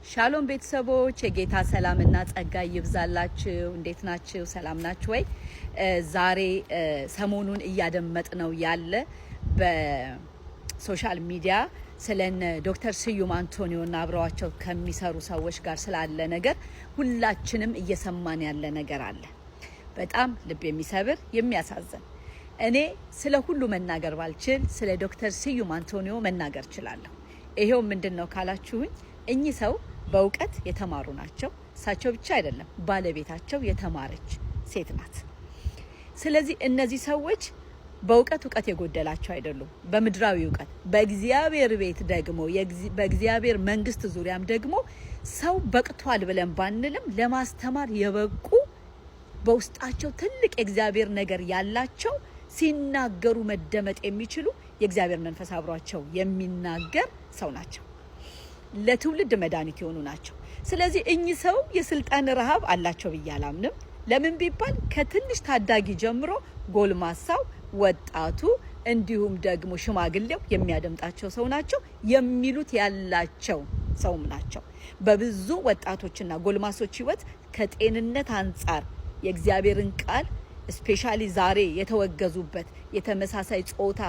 ሻሎም ቤተሰቦች፣ የጌታ ሰላምና ጸጋ ይብዛላችሁ። እንዴት ናችሁ? ሰላም ናችሁ ወይ? ዛሬ ሰሞኑን እያደመጥነው ያለ በ social media ስለነ ዶክተር ስዩም አንቶኒዮና አብረዋቸው ከሚሰሩ ሰዎች ጋር ስላለ ነገር ሁላችንም እየሰማን ያለ ነገር አለ። በጣም ልብ የሚሰብር፣ የሚያሳዝን። እኔ ስለ ሁሉ መናገር ባልችል ስለ ዶክተር ስዩም አንቶኒዮ መናገር እችላለሁ። ይሄው ምንድን ነው ካላችሁኝ፣ እኚህ ሰው በእውቀት የተማሩ ናቸው። እሳቸው ብቻ አይደለም፣ ባለቤታቸው የተማረች ሴት ናት። ስለዚህ እነዚህ ሰዎች በእውቀት እውቀት የጎደላቸው አይደሉም። በምድራዊ እውቀት፣ በእግዚአብሔር ቤት ደግሞ፣ በእግዚአብሔር መንግስት ዙሪያም ደግሞ ሰው በቅቷል ብለን ባንልም ለማስተማር የበቁ፣ በውስጣቸው ትልቅ የእግዚአብሔር ነገር ያላቸው፣ ሲናገሩ መደመጥ የሚችሉ፣ የእግዚአብሔር መንፈስ አብሯቸው የሚናገር ሰው ናቸው። ለትውልድ መድኃኒት የሆኑ ናቸው። ስለዚህ እኚህ ሰው የስልጣን ረሃብ አላቸው ብዬ አላምንም። ለምን ቢባል ከትንሽ ታዳጊ ጀምሮ ጎልማሳው፣ ወጣቱ እንዲሁም ደግሞ ሽማግሌው የሚያደምጣቸው ሰው ናቸው። የሚሉት ያላቸው ሰውም ናቸው። በብዙ ወጣቶችና ጎልማሶች ህይወት ከጤንነት አንጻር የእግዚአብሔርን ቃል፣ especially ዛሬ የተወገዙበት የተመሳሳይ ጾታ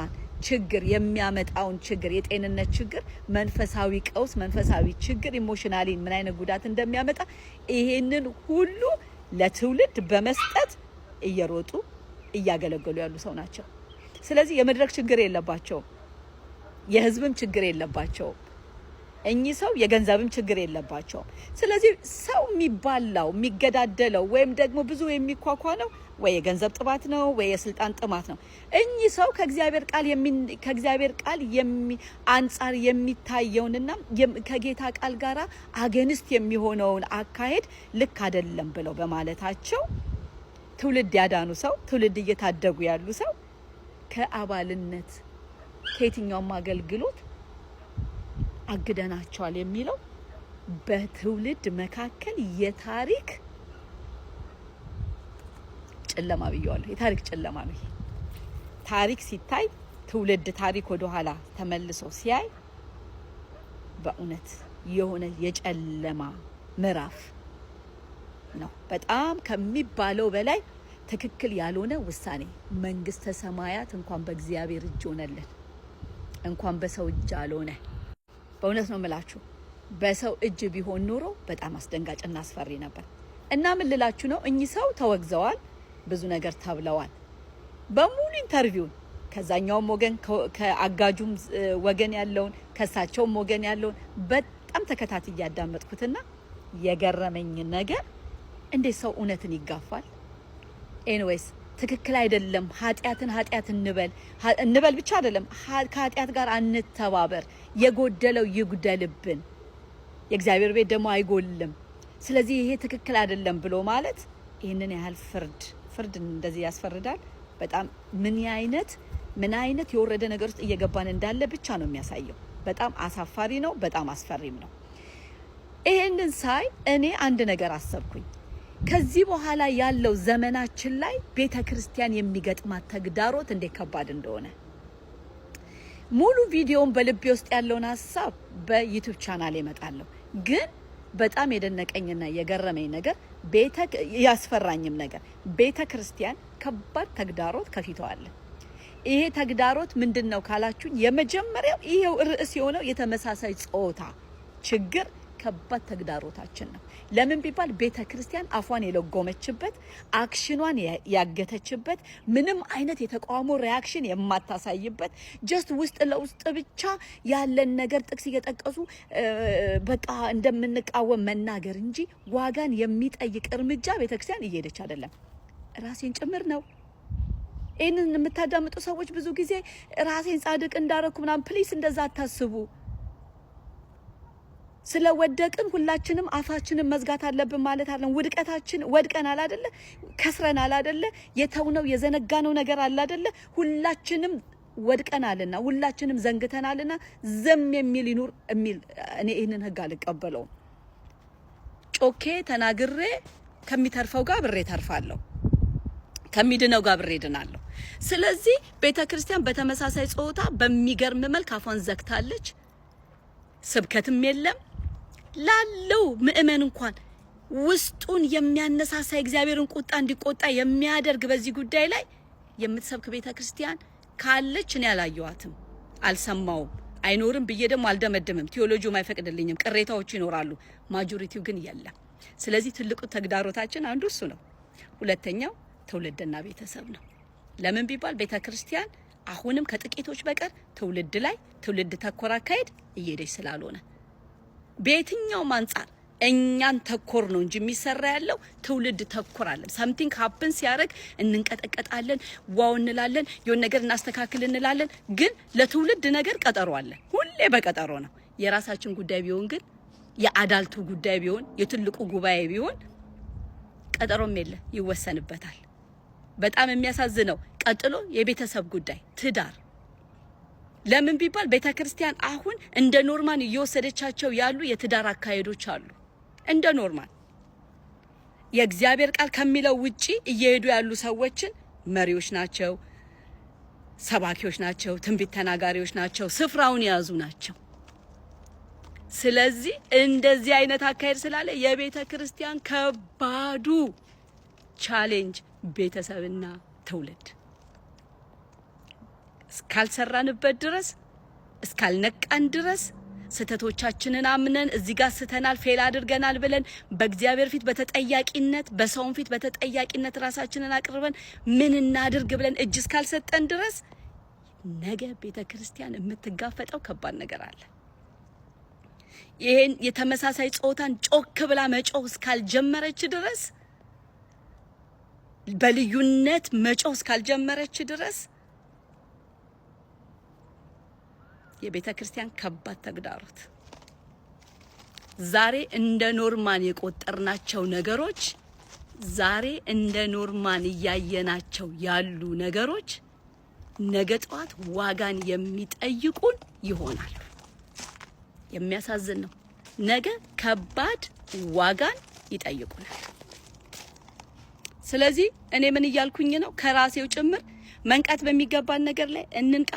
ችግር የሚያመጣውን ችግር፣ የጤንነት ችግር፣ መንፈሳዊ ቀውስ፣ መንፈሳዊ ችግር፣ emotionally ምን አይነት ጉዳት እንደሚያመጣ ይሄንን ሁሉ ለትውልድ በመስጠት እየሮጡ እያገለገሉ ያሉ ሰው ናቸው። ስለዚህ የመድረክ ችግር የለባቸውም፣ የህዝብም ችግር የለባቸውም። እኚህ ሰው የገንዘብም ችግር የለባቸውም። ስለዚህ ሰው የሚባላው፣ የሚገዳደለው ወይም ደግሞ ብዙ የሚኳኳነው ወይ የገንዘብ ጥማት ነው ወይ የስልጣን ጥማት ነው። እኚህ ሰው ከእግዚአብሔር ቃል አንጻር የሚታየውንና ከጌታ ቃል ጋራ against የሚሆነውን አካሄድ ልክ አይደለም ብለው በማለታቸው ትውልድ ያዳኑ ሰው፣ ትውልድ እየታደጉ ያሉ ሰው ከአባልነት፣ ከየትኛውም አገልግሎት አግደናቸዋል የሚለው በትውልድ መካከል የታሪክ ጨለማ ብየዋለሁ። የታሪክ ጨለማ ነው ይሄ። ታሪክ ሲታይ፣ ትውልድ ታሪክ ወደ ኋላ ተመልሶ ሲያይ በእውነት የሆነ የጨለማ ምዕራፍ ነው። በጣም ከሚባለው በላይ ትክክል ያልሆነ ውሳኔ። መንግስተ ሰማያት እንኳን በእግዚአብሔር እጅ ሆነልን፣ እንኳን በሰው እጅ አልሆነ። በእውነት ነው የምላችሁ፣ በሰው እጅ ቢሆን ኖሮ በጣም አስደንጋጭና አስፈሪ ነበር። እና ምን ልላችሁ ነው፣ እኚህ ሰው ተወግዘዋል፣ ብዙ ነገር ተብለዋል። በሙሉ interview ን ከዛኛውም ወገን፣ ከአጋጁም ወገን ያለውን፣ ከሳቸውም ወገን ያለውን በጣም ተከታትዬ ያዳመጥኩትና የገረመኝ ነገር እንዴት ሰው እውነትን ይጋፋል? Anyways ትክክል አይደለም። ኃጢአትን ኃጢአት እንበል እንበል ብቻ አይደለም፣ ከኃጢአት ጋር አንተባበር። የጎደለው ይጉደልብን፣ የእግዚአብሔር ቤት ደግሞ አይጎልም። ስለዚህ ይሄ ትክክል አይደለም ብሎ ማለት ይህንን ያህል ፍርድ እንደዚህ ያስፈርዳል። በጣም ምን አይነት የወረደ ነገር ውስጥ እየገባን እንዳለ ብቻ ነው የሚያሳየው። በጣም አሳፋሪ ነው። በጣም አስፈሪም ነው። ይሄንን ሳይ እኔ አንድ ነገር አሰብኩኝ። ከዚህ በኋላ ያለው ዘመናችን ላይ ቤተ ክርስቲያን የሚገጥማት ተግዳሮት እንዴት ከባድ እንደሆነ። ሙሉ ቪዲዮውን በልቤ ውስጥ ያለውን ሀሳብ በ YouTube channel እመጣለሁ። ግን በጣም የደነቀኝና የገረመኝ ነገር፣ ቤተ ያስፈራኝም ነገር፣ ቤተ ክርስቲያን ከባድ ተግዳሮት ከፊቷ አለ። ይሄ ተግዳሮት ምንድን ነው ካላችሁኝ፣ የመጀመሪያው ይሄው ርዕስ የሆነው የተመሳሳይ ጾታ ችግር ከባድ ተግዳሮታችን ነው። ለምን ቢባል ቤተ ክርስቲያን አፏን የለጎመችበት፣ action ኗን ያገተችበት፣ ምንም አይነት የተቃውሞ reaction የማታሳይበት፣ just ውስጥ ለውስጥ ብቻ ያለን ነገር ጥቅስ እየጠቀሱ በቃ እንደምንቃወም መናገር እንጂ ዋጋን የሚጠይቅ እርምጃ ቤተ ክርስቲያን እየሄደች አይደለም። ራሴን ጭምር ነው። ይህንን የምታዳምጡ ሰዎች ብዙ ጊዜ ራሴን ጻድቅ እንዳረኩ ምናምን፣ please እንደዛ አታስቡ። ስለወደቅን ሁላችንም አፋችንን መዝጋት አለብን ማለት አይደለም። ውድቀታችን ወድቀናል አይደለ? ከስረናል አይደለ? የተውነው የዘነጋነው ነገር አለ አይደለ? ሁላችንም ወድቀናልና ሁላችንም ዘንግተናልና ዝም የሚል ይኑር የሚል እኔ ይህንን ህግ አልቀበለውም። ጮኬ ተናግሬ ከሚተርፈው ጋር አብሬ ተርፋለሁ፣ ከሚድነው ጋር አብሬ ድናለሁ። ስለዚህ ቤተ ክርስቲያን በተመሳሳይ ጾታ በሚገርም መልክ አፏን ዘግታለች። ስብከትም የለም። ላለው ምእመን እንኳን ውስጡን የሚያነሳሳ እግዚአብሔርን ቁጣ እንዲቆጣ የሚያደርግ በዚህ ጉዳይ ላይ የምትሰብክ ቤተ ክርስቲያን ካለች እኔ አላየኋትም፣ አልሰማውም፣ አይኖርም ብዬ ደግሞ አልደመድምም። ቴዎሎጂውም አይፈቅድልኝም። ቅሬታዎቹ ይኖራሉ፣ majority ው ግን የለም። ስለዚህ ትልቁ ተግዳሮታችን አንዱ እሱ ነው። ሁለተኛው ትውልድና ቤተሰብ ነው። ለምን ቢባል ቤተ ክርስቲያን አሁንም ከጥቂቶች በቀር ትውልድ ላይ ትውልድ ተኮር አካሄድ እየሄደች ስላልሆነ በየትኛውም አንጻር እኛን ተኮር ነው እንጂ የሚሰራ ያለው ትውልድ ተኮር አለም። Something happen ሲያደርግ እንንቀጠቀጣለን፣ wow እንላለን፣ የሆነ ነገር እናስተካክል እንላለን። ግን ለትውልድ ነገር ቀጠሮ አለ። ሁሌ በቀጠሮ ነው። የራሳችን ጉዳይ ቢሆን ግን፣ የ adult ኡ ጉዳይ ቢሆን፣ የትልቁ ጉባኤ ቢሆን ቀጠሮም የለ፣ ይወሰንበታል። በጣም የሚያሳዝነው ቀጥሎ የቤተሰብ ጉዳይ ትዳር። ለምን ቢባል ቤተ ክርስቲያን አሁን እንደ normal እየወሰደቻቸው ያሉ የትዳር አካሄዶች አሉ። እንደ normal የእግዚአብሔር ቃል ከሚለው ውጪ እየሄዱ ያሉ ሰዎችን መሪዎች ናቸው፣ ሰባኪዎች ናቸው፣ ትንቢት ተናጋሪዎች ናቸው፣ ስፍራውን የያዙ ናቸው። ስለዚህ እንደዚህ አይነት አካሄድ ስላለ የቤተ ክርስቲያን ከባዱ challenge ቤተሰብና ትውልድ እስካልሰራንበት ድረስ፣ እስካልነቃን ድረስ፣ ስህተቶቻችንን አምነን እዚህ ጋር ስተናል፣ fail አድርገናል ብለን በእግዚአብሔር ፊት በተጠያቂነት፣ በሰውም ፊት በተጠያቂነት ራሳችንን አቅርበን ምን እናድርግ ብለን እጅ እስካልሰጠን ድረስ ነገ ቤተ ክርስቲያን የምትጋፈጠው ከባድ ነገር አለ። ይሄን የተመሳሳይ ጾታን ጮክ ብላ መጮህ እስካልጀመረች ድረስ፣ በልዩነት መጮህ እስካልጀመረች ድረስ የቤተ ክርስቲያን ከባድ ተግዳሮት፣ ዛሬ እንደ normal የቆጠርናቸው ነገሮች፣ ዛሬ እንደ normal እያየናቸው ያሉ ነገሮች ነገ ጠዋት ዋጋን የሚጠይቁን ይሆናል። የሚያሳዝን ነው። ነገ ከባድ ዋጋን ይጠይቁናል። ስለዚህ እኔ ምን እያልኩኝ ነው? ከራሴው ጭምር መንቃት በሚገባን ነገር ላይ እንንቃ።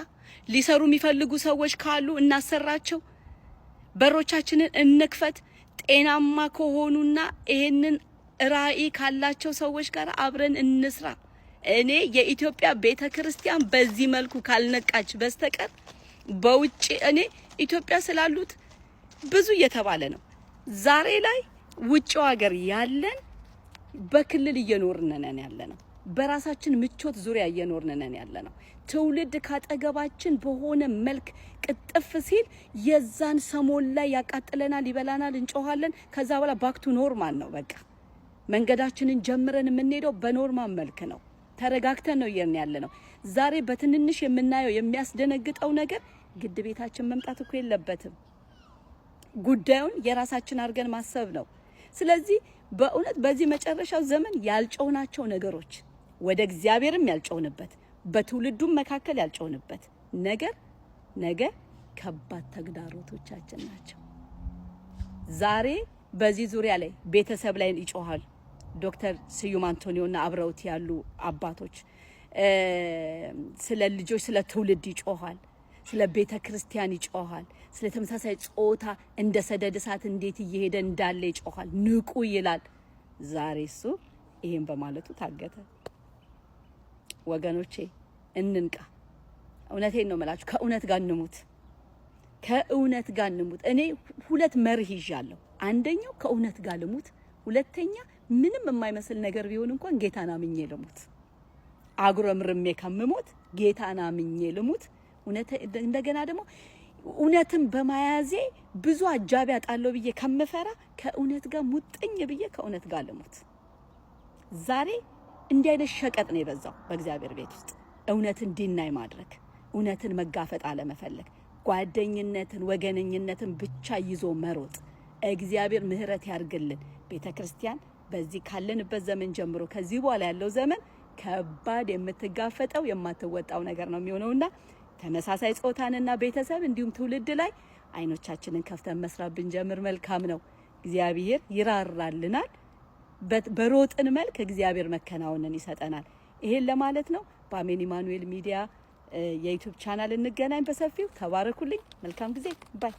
ሊሰሩ የሚፈልጉ ሰዎች ካሉ እናሰራቸው። በሮቻችንን እንክፈት። ጤናማ ከሆኑና ይሄንን ራዕይ ካላቸው ሰዎች ጋር አብረን እንስራ። እኔ የኢትዮጵያ ቤተ ክርስቲያን በዚህ መልኩ ካልነቃች በስተቀር፣ በውጭ እኔ ኢትዮጵያ ስላሉት ብዙ እየተባለ ነው። ዛሬ ላይ ውጭው ሀገር ያለን በክልል እየኖርን ነን ያለ ነው። በራሳችን ምቾት ዙሪያ እየኖርን ነን ያለ ነው። ትውልድ ካጠገባችን በሆነ መልክ ቅጥፍ ሲል የዛን ሰሞን ላይ ያቃጥለናል፣ ይበላናል፣ እንጮኻለን። ከዛ በኋላ back to normal ነው። በቃ መንገዳችንን ጀምረን የምንሄደው በ normal መልክ ነው። ተረጋግተን ነው እየሄድን ያለ ነው። ዛሬ በትንንሽ የምናየው የሚያስደነግጠው ነገር ግድ ቤታችን መምጣት እኮ የለበትም። ጉዳዩን የራሳችን አድርገን ማሰብ ነው። ስለዚህ በእውነት በዚህ መጨረሻው ዘመን ያልጮህናቸው ነገሮች፣ ወደ እግዚአብሔርም ያልጮህንበት፣ በትውልዱም መካከል ያልጮህንበት ነገር ነገ ከባድ ተግዳሮቶቻችን ናቸው። ዛሬ በዚህ ዙሪያ ላይ ቤተሰብ ላይ ይጮሃል። ዶክተር ስዩም አንቶኒዮና አብረውት ያሉ አባቶች ስለ ልጆች፣ ስለ ትውልድ ይጮሃል። ስለ ቤተ ክርስቲያን ይጮሃል። ስለ ተመሳሳይ ጾታ እንደ ሰደድ እሳት እንዴት እየሄደ እንዳለ ይጮሃል። ንቁ ይላል። ዛሬ እሱ ይሄን በማለቱ ታገተ። ወገኖቼ እንንቃ። እውነቴን ነው የምላችሁ። ከእውነት ጋር እንሙት። ከእውነት ጋር እንሙት። እኔ ሁለት መርህ ይዣለሁ። አንደኛው ከእውነት ጋር ልሙት፣ ሁለተኛ ምንም የማይመስል ነገር ቢሆን እንኳን ጌታን አምኜ ልሙት። አጉረምርሜ ከምሞት ጌታን አምኜ ልሙት። እውነት እንደገና ደግሞ እውነትን በመያዜ ብዙ አጃቢ አጣለሁ ብዬ ከምፈራ ከእውነት ጋር ሙጥኝ ብዬ ከእውነት ጋር ልሙት። ዛሬ እንዲህ አይነት ሸቀጥ ነው የበዛው በእግዚአብሔር ቤት ውስጥ፣ እውነትን deny ማድረግ፣ እውነትን መጋፈጥ አለመፈለግ፣ ጓደኝነትን፣ ወገነኝነትን ብቻ ይዞ መሮጥ። እግዚአብሔር ምሕረት ያርግልን። ቤተ ክርስቲያን በዚህ ካለንበት ዘመን ጀምሮ ከዚህ በኋላ ያለው ዘመን ከባድ የምትጋፈጠው የማትወጣው ነገር ነው የሚሆነውና ተመሳሳይ ጾታንና ቤተሰብ እንዲሁም ትውልድ ላይ አይኖቻችንን ከፍተን መስራት ብንጀምር መልካም ነው። እግዚአብሔር ይራራልናል። በሮጥን መልክ እግዚአብሔር መከናወንን ይሰጠናል። ይሄን ለማለት ነው። በአሜን ኢማኑኤል ሚዲያ የ YouTube channel እንገናኝ በሰፊው። ተባረኩልኝ። መልካም ጊዜ bye።